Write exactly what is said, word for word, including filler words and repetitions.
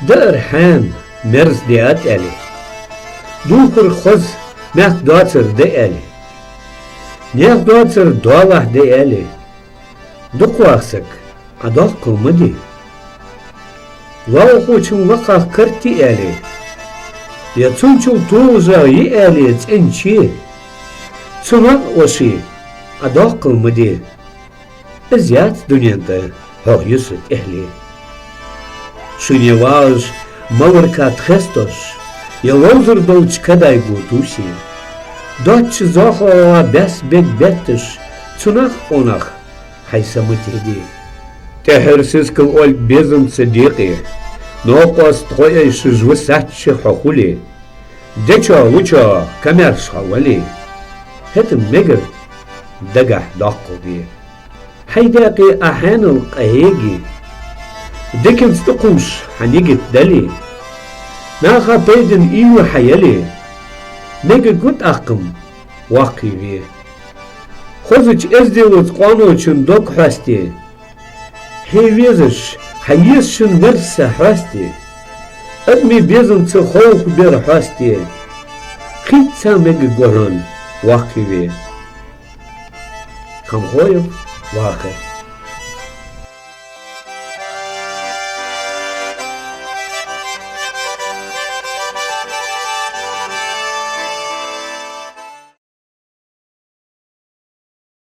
Даар хьаьна мерза диад аьле, дувхар хоза мехка доацар да аьле, мехка доацар доалахьа да аьле, дукхаваха саг Ӏа доккхал ма де. Лоалахочун лакхагӀа карт я аьле, е цунчул толашагӀа я аьле цӀен че, цунах а воши Ӏа доккхал ма де. Из яц дунен тӀа хьох юса тӀехьле. Шуне вагӀаш маларка тхестош, е ловзар долча кадай го тусе, доацача зоахалола бӀаьсса бег бетташ, цунах а къонах хьай са ма теде. ТӀехьара сискал олг безамца декъе, новкъост гӀо айшаш ва сачча хьо хуле, дечоа, лучоа камаьрша хьо вале, хӀаьта мегар дагахьа доккхал де. Хьай даькъе Ӏа хьаьнал къахьеге, диканца тӀакхувш хьа нигат дале, наха пайдана уйла хьа яле, мегаргва тӀаккха-м воккхаве. Хозача эзделаца къоаночун дог хьоасте, хье везаш, хьа езачун верза са хьоасте, адамий безамца ховха бер хьоасте, хӀинца мегаргва хьона воккхаве. Хамхоев Вахар.